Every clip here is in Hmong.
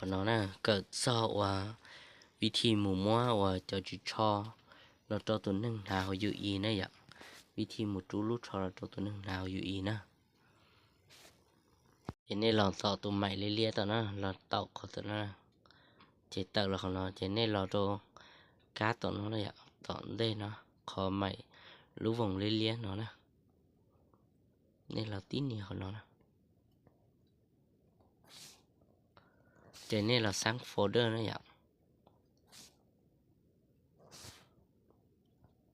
Qhov no na, kawm txog uas vib thij mus muab uas cov ris tsho los rau tus neeg hnav hauv U I na yom. Vib thij mus rub lub tsho los rau tus neeg hnav hauv U I na. Ces nej los tom tus maim liab liab tom no, los tom qhov tom no, ces tawm los qhov no, ces nej los rau kab tom no na yom, tom ntej no, qhov maim lub voos liab liab no na. Nej los tib nias qhov no na. Ces nej los xab folder na yom.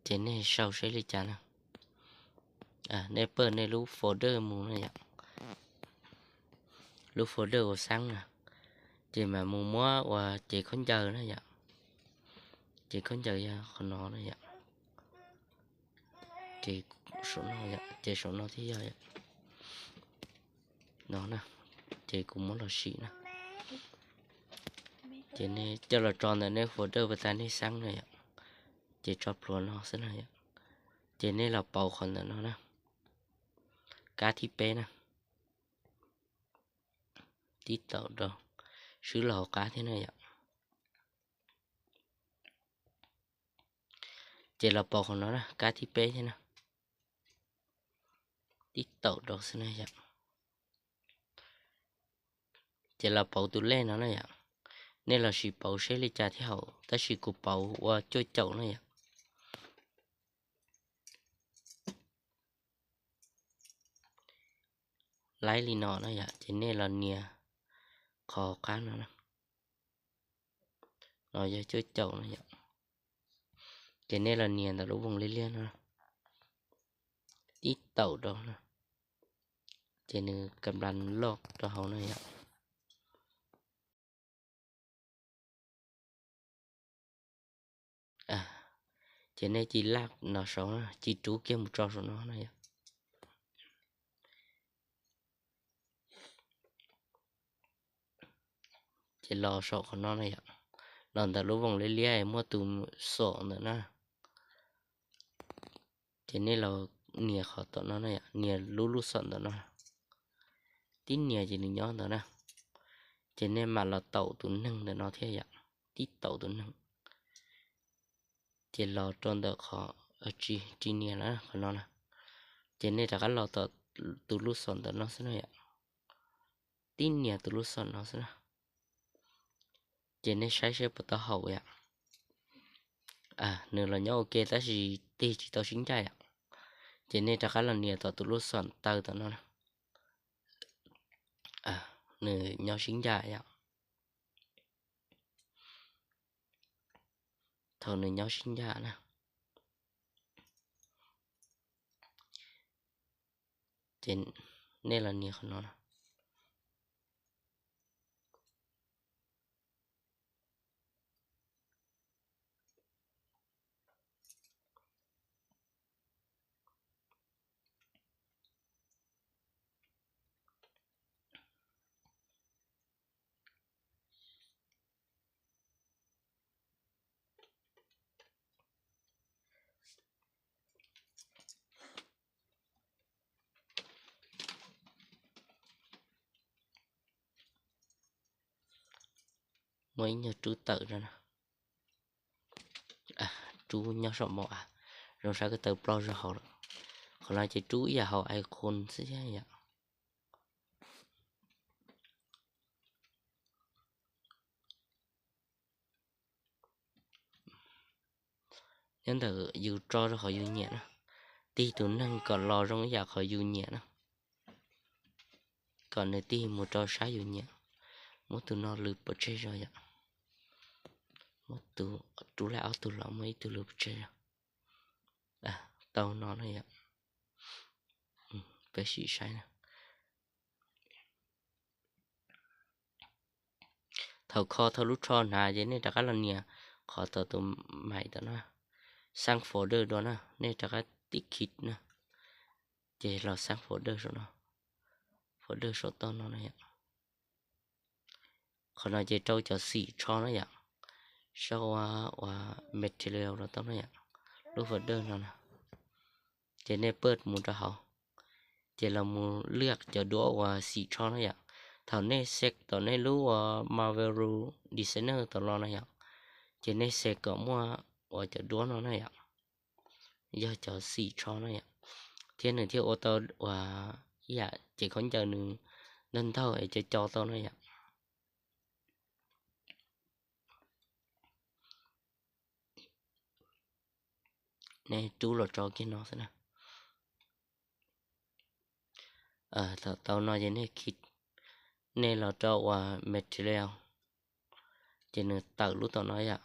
Ces nej sau seb li cas na. Nej pawj nej lub folder mus na yom. Lub folder uas xab na. Ces mam mus muab uas cev khaub ncaws na yom. Cev khaub ncaws yog qhov no na yom. Ces saum no thiab yog no na. Ces kuv muab los sim na. Ces nej coj los tso ntawm nej folder pas tas nej xab na yom. Ces tso pluav no xwb na yom. Ces nej los pauv qhov ntawm no na. Kab thib peb na. Tib taum rau, swb los hauv qab thiab na yom. Ces los pauv qhov no na, kab thib peb thiab na. Tib taum rau xwb na yom. Ces los pauv tus lej no na yom. Nej los sim pauv seb li cas thiab hauv, tab sis kuv pauv ua cuaj caum na yom. Laib li no na yom, ces nej los nias qhov qab no na. No yog cuaj caum na yom. Ces nej los nias ntawm lub voos liab liab no, tib taum rau na. Ces nws kam nplas loj rau hauv na yom. Ces nej cia laj no saud na, cia rub kiag mus tso saum no na yom. Ces los saum qhov no na yom, los ntawm lub voos liab liab muaj tus xom ntawm na. Ces nej los nias qhov tom no na yom, nias lub lub xom ntawm no. Tib nias ces nws nyob ntawd na. Ces nej mam los taum tus neeg ntawm no thiab yom, tib taum tus neeg. Ces los rau ntawm qhov, tsis, tsis nias lawm qhov no na. Ces nej rov qab los tom tus lub xom ntawm no xwb na yom. Tib nias tus lub xom no xwb na. Ces nej saib seb puas tau haum yom. Nws los nyob ua ke tab sis tig tsis tau sib ncaj yom. Ces nej rov qab los nias tom tus lub xom taw tom no na. Nws nyob sib ncaj yom. Thaum nws nyob sib ncaj na, ces nej los nias qhov no na. Muaj ib nyuag rub tawm no na. Rub nyob saum mos a, zoo sab ko taw ploj zog hauv lawm. Qhov no ces rub ib yam hauv icon xwb thiab yom. Nyob ntawm yus tso rau qhov yus nyiam na, tig tus neeg kom los zoo ib yam qhov yus nyiam na, kom nws tig mus rau sab yus nyiam. Muab tus no lwv pov tseg zog yom. Muab tus, rub laij ob tug los muab ib tug lwv pov tseg zog. Tau no na yom. Peb sim saib na. Thaum kho tau lub tsho hnav ces nej rov qab los nias qhov tau tus maim tom no, xab folder dua na, nej rov qab tib khi na, ces los xab folder saum no, folder saum toj no na yom. Qhov no ces rau cov xim tsho na yom, sau ua material los tau na yom, lub folder no na. Ces nej pawj mus rau hauv, ces los mus lwaj cov duab uas xim tsho na yom. Thaum nej save tom nej lub uas Marvel Designer tom no na yom, ces nej save kom muaj uas cov duab no na yom, yog cov xim tsho na yom, thiab nws thiaj ua tau uas ib yam ces khaub ncaws nws ntaug ntaug es co co tau na yom. Nej rub los tso kiag no xwb na. Thaum tau no ces nej, nej los rau uas material, ces nws tawm lub tom no yom.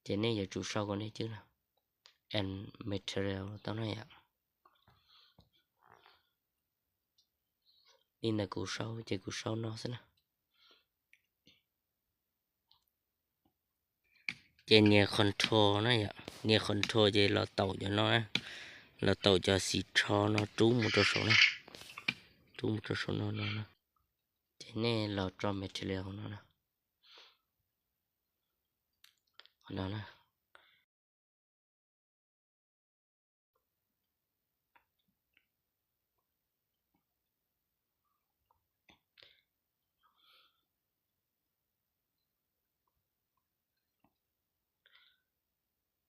Ces nej yuav tsum sau kom nej cwj no, add material tau no yom. Li ntawd kuv sau ces kuv sau no xwb na. Ces nias control na yom, nias control ces los taus cov no na, los taus cov xim tsho no rub mus rau saum na, rub mus rau saum no no na. Ces nej los tso material no na, no na.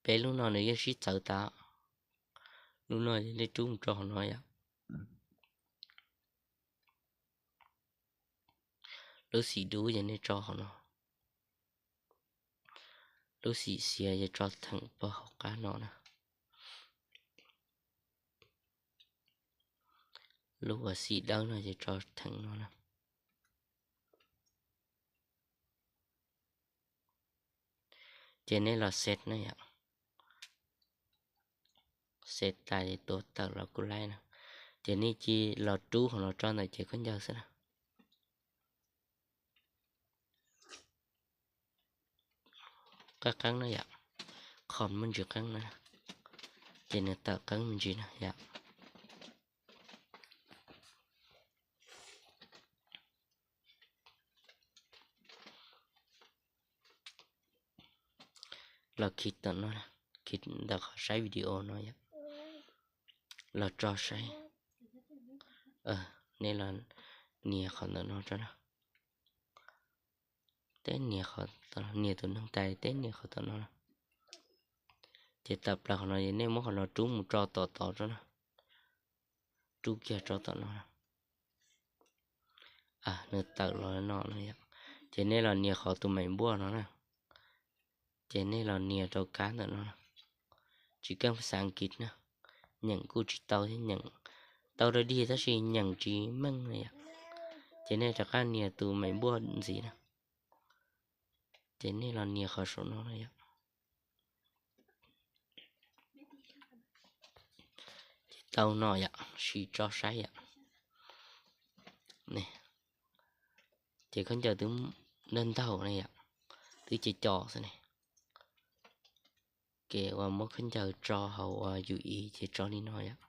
Peb lub no nws yeej sib txawv tas. Lub no ces nej rub mus rau hauv no yom. Lub xim dub ces nej tso hauv no. Lub xim xiav ces tso theem pog hauv qab no na. Lub uas xim dawb no ces tso theem no na. Ces nej los save na yom. Save tas ces tuav tawm los kuj laib na. Ces nej cia los rub hauv no tso ntawm cev khaub ncaws xwb na. Qeeb qeeb na yom, qhov muaj ntsis qeeb na, ces nws tawm qeeb me ntsis na yom. Los khi tom no, khi ntawm qhov saib video no yom, los tso saib. Nej los nias qhov ntawm no tso na. Teb nias qhov, nias tus neeg tais teb nias qhov tom no na. Ces tawm plaws qhov no es nej muab qhov no rub mus tso tom tod tso na. Rub kiag tso tom no na. Nws tawm los no no yom. Ces nej los nias qhov tus maim npuaj no na. Ces nej los nias rau kab ntawm no na. Tsis keej xav kiv na, nyeem kuj tsis tau thiab, nyeem tau dog dig tab sis nyeem tsis meej na yom. Ces nej rov qab nias tus maim npuaj ntxiv na. Ces nej los nias qhov saum no na yom. Ces tau no yom, sim tso saib yom. Ces khaub ncaws twb ntaug ntaug na yom, twb ces co xwb ne. Ces uas muab khaub ncaws tso hauv uas U I ces tso li no yom.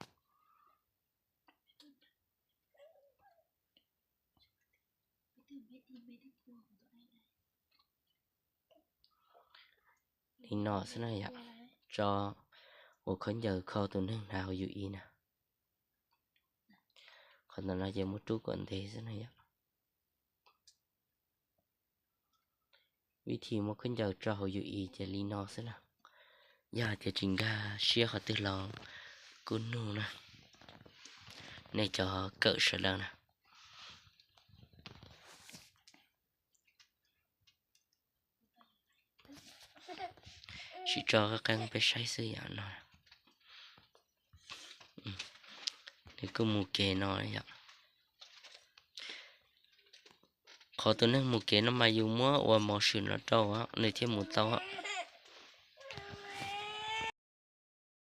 Li no xwb na yom, tso ua khaub ncaws kho tus neeg hnav hauv U I na. Qhov ntawm no ces muab rub kom ntev xwb na yom. Vib thib muab khaub ncaws tso hauv U I ces li no xwb na. Yog hais tias tsis nkag siab qhov twg los kuj nug na, nej cov kawm sawv daws na. Sim tso qeeb qeeb peb saib xwb yom no. Nws kuj mus kev no yom. Qhov tus neeg mus kev no mas yus muab ua motion los rau nws thiaj mus tau.